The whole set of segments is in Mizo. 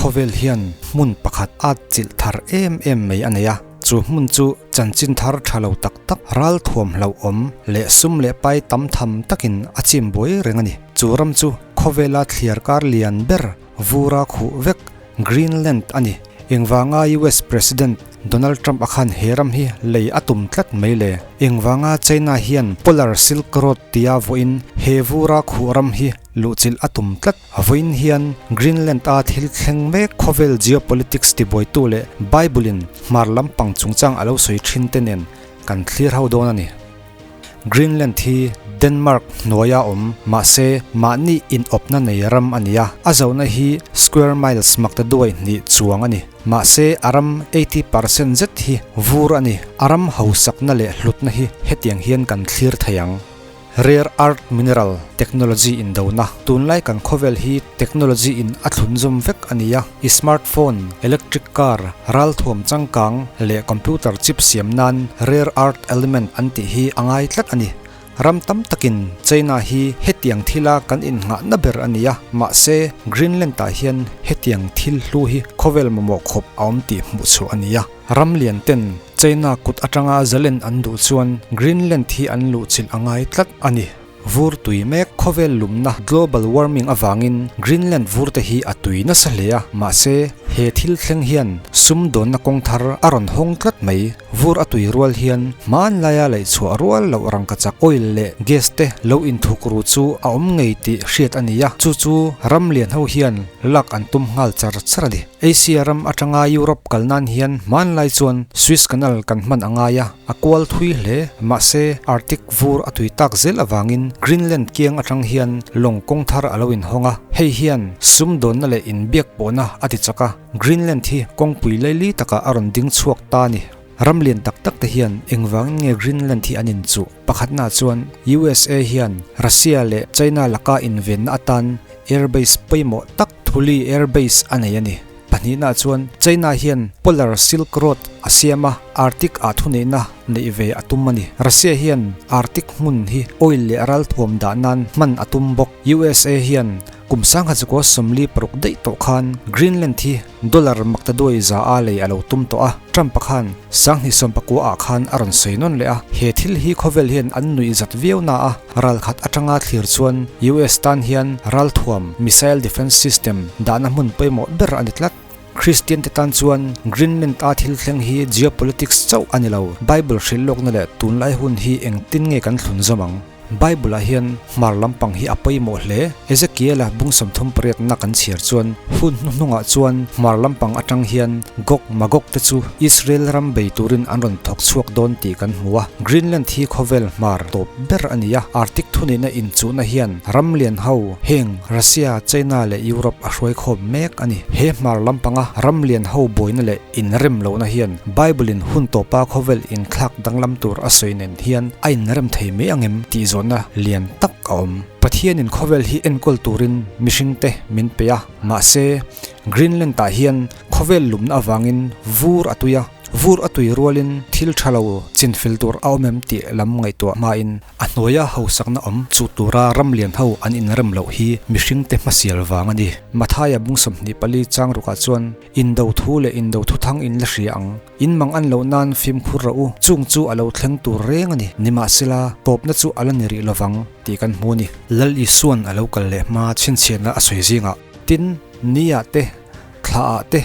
Khawvel hian hmun pakhat at chilh thar em em mai a nei a, chu hmun chu chanchin thar tha lo tak tak, ralthuam hlauhawm leh sum leh pai tam tham takin a chim buai reng a ni. Chu ram chu khawvela thliar kar lian ber vura khuh vek Greenland a ni. Engvanga US President Donald Trump a khan he ram hi lei a tum tlat mai le? Engvanga China hian Polar Silk Road tia vawiin he vura khuh ram hi luhchilh a tum tlat? Vawiin hian Greenland a thil thleng mek khawvel geopolitics tibuaitu leh Bible in hmar lampang chungchang a lo sawi thin te nen kan thlir ho dawn a ni. Greenland hi Denmark hnuaia awm mahse mahni inawpna nei ram a ni a, a zohna hi square miles makta duai hnih chuang a ni. Mahse a ram 80% zet hi vur a ni. A ram hausakna leh hlutna hi hetiang hian kan thlir thei ang. Rare earth mineral technology indona, Tunlai kan khawvel hi technology in a thlunzawm vek a ni a, i smartphone, electric car, ralthuam changkang leh computer chip siam nan rare earth element an tih hi a ngai tlat a ni. Ram tam takin China hi hetiang thila kan innghahna ber a ni a, mahse Greenland ah hian hetiang thil hlu hi khawvel mamawh khawp a awm tih hmuh chhuah a ni a. Ram lian ten China kut atanga zalen an duh chuan Greenland hi an luhchilh a ngai tlat a ni. Vur tui mek khawvel lumna global warming avangin Greenland vur te hi a tui nasa hle a, mahse he thil thleng hian sumdawnna kawng thar a rawn hawng tlat mai. Vur a tui rual hian hmanlaia laihchhuah rual loh rangkachak oil leh gas te lo inthuk ru chu a awm ngei tih hriat a ni a, chu chu ram lian ho hian lak an tum nghal char char a ni. Asia ram atanga Europe kal nan hian hmanlai chuan Suez Canal kan hman a ngai a, a kual thui hle. Mahse, Arctic vur a tui tak zel avangin Greenland kiang atang hian lawng kawng thar a lo inhawng a, hei hian sumdawnna leh inbiak pawhna a ti chak a, Greenland hi kawngpui laili takah a rawn ding chhuak ta a ni. Ram lian tak tak te hian engvangin nge Greenland hi an inchuh? Pakhatnaah chuan USA hian Russia leh China laka invenna atan Airbase pawimawh tak Thuli Airbase a nei a ni. Pahnihnaah chuan China hian Polar Silk Road a siam a, Arctic ah thuneihna neih ve a tum a ni. Russia hian Arctic hmun hi oil leh ralthuam dah nan hman a tum bawk. USA hian kum 1946 daih tawh khan Greenland hi Dollar maktaduai za a lei a lo tum tawh a, Trump-a khan 2019 ah khan a rawn sawi nawn leh a, he thil hi khawvel hian an nuih zat viau na a, ralkhat atanga thlir chuan US tan hian ralthuam, missile defense system, dahna hmun pawimawh ber a ni tlat. Kristian te tan chuan Greenland a thil thleng hi geopolitics chauh a ni lo, Bible hrilh lawkna leh tunlai hun hi engtin nge kan thlun zawm ang? Bible-ah hian hmar lampang hi a pawimawh hle. Ezekiel-a bung 38 na kan chhiar chuan, hun hnuhnungah chuan hmar lampang atang hian Gog, Magog te chu Israel ram bei turin an rawn thawk chhuak dawn tih kan hmu a. Greenland hi khawvel hmar tawp ber a ni a, Arctic thuneihna inchuhna hian ram lian ho heng Russia, China leh Europe a hruai khawm mek a ni. He hmar lampanga ram lian ho buaina leh inrem lohna hian Bible-in hun tawpa khawvel inthlak danglam tur a sawi nen hian a inrem thei mai ang em tih zawhna lian tak a awm. Pathianin khawvel hi enkawl turin mihringte min pe a, mahse Greenland-ah hian khawvel lumna avangin vur a tui a, vur a tui rualin thil tha lo chinfel tur a awm em tih lam ngaihtuah hmain A hnuaia hausakna awm chu tura ram lian ho an inrem loh hi mihringte hmasial vang a ni. Mathaia bung 24 chang rukah chuan, Indo thu leh indo thuthang in la hria ang. In mang an loh nan fimkhur rawh u, chung chu a lo thleng tur reng a ni. Nimahsela, tawpna chu a la ni rih lovang tih kan hmu a ni. Lal Isuan a lo kal leh hma chhinchhiahna a sawi zingah, Tin, Ni-ah te, Thlaah te,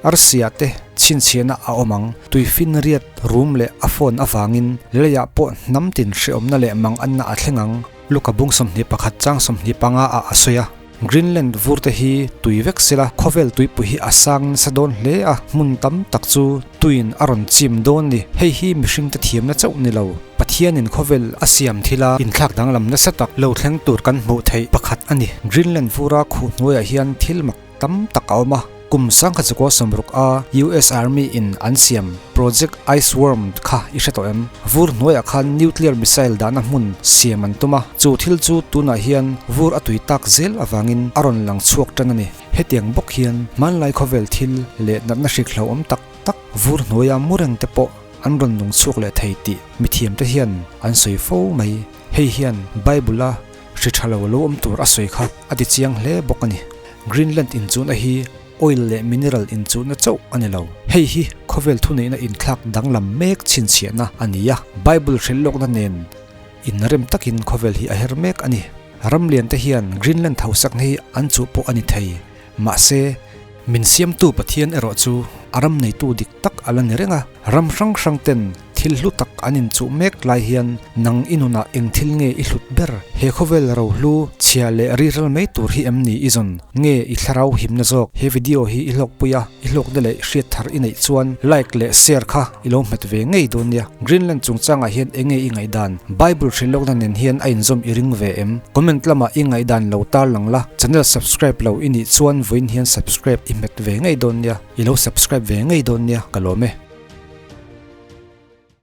Arsia te chhinchhiahna a awm ang. Tuifinriat rum leh a phone avangin leiah pawh hnam tin hreawmna leh mang anna a thleng ang. Luka bung 21 chang 25 ah a sawi a. Greenland vur te hi tui vek sela khawvel tuipui hi a sang nasa dawn hle a, hmun tam tak chu tuiin a rawn chim dawn ni. Hei hi mihringte thiamna chauh ni lo, Pathianin khawvel a siam thila inthlak danglam nasa tak lo thleng tur kan hmuh theih pakhat a ni. Greenland vura khuh hnuaiah hian thil mak tam tak a awm a, kum 1960 a US Army in an siam Project Iceworm kha i hre tawh em? Vur hnuaiah khan nuclear missile dahna hmun siam an tum a, chu thil chu tunah hian vur a tui tak zel avangin a rawn lang chhuak tan a ni. Hetiang bawk hian hmanlai khawvel thil leh natna hrik hlauhawm tak tak vur hnuaia mu reng te pawh an rawn nung chhuak leh thei tih mithiamte hian an sawi fo mai. Hei hian Bible-a Hri tha lo lo awm tur a sawi kha a ti chiang hle bawk a ni. Greenland inchunna hi oil leh mineral inchuhna chauh a ni lo. Hei hi khawvel thuneihna inthlak danglam mek chhinchhiahna a ni a, Bible hrilhlawkna nen inrem takin khawvel hi a her mek a ni. Ram liante hian Greenland hausakna hi an chuh pawh a ni thei. Mahse, min siamtu Pathian erawh chu a ram neitu dik tak a la ni reng a. Ram hrang hrang ten thil hlu tak an inchuh mek lai hian nang i nunah eng thil nge i hlut ber? He khawvel rohlu chhia leh riral mai tur hi em ni i zawn? Nge i thlarau himna zawk? He video hi i hlawkpui a, i hlawkna leh hriat thar i neih chuan like leh share kha i lo hmet ve ngei dawn nia. Greenland chungchangah hian enge i ngaihdan? Bible hrilhlawkna nen hian a inzawm i ring ve em? Comment lamah i ngaihdan lo tar lang la, channel subscribe lo i nih chuan vawiin hian subscribe i hmet ve ngei dawn nia. I lo subscribe ve ngei dawn nia ka lawm e.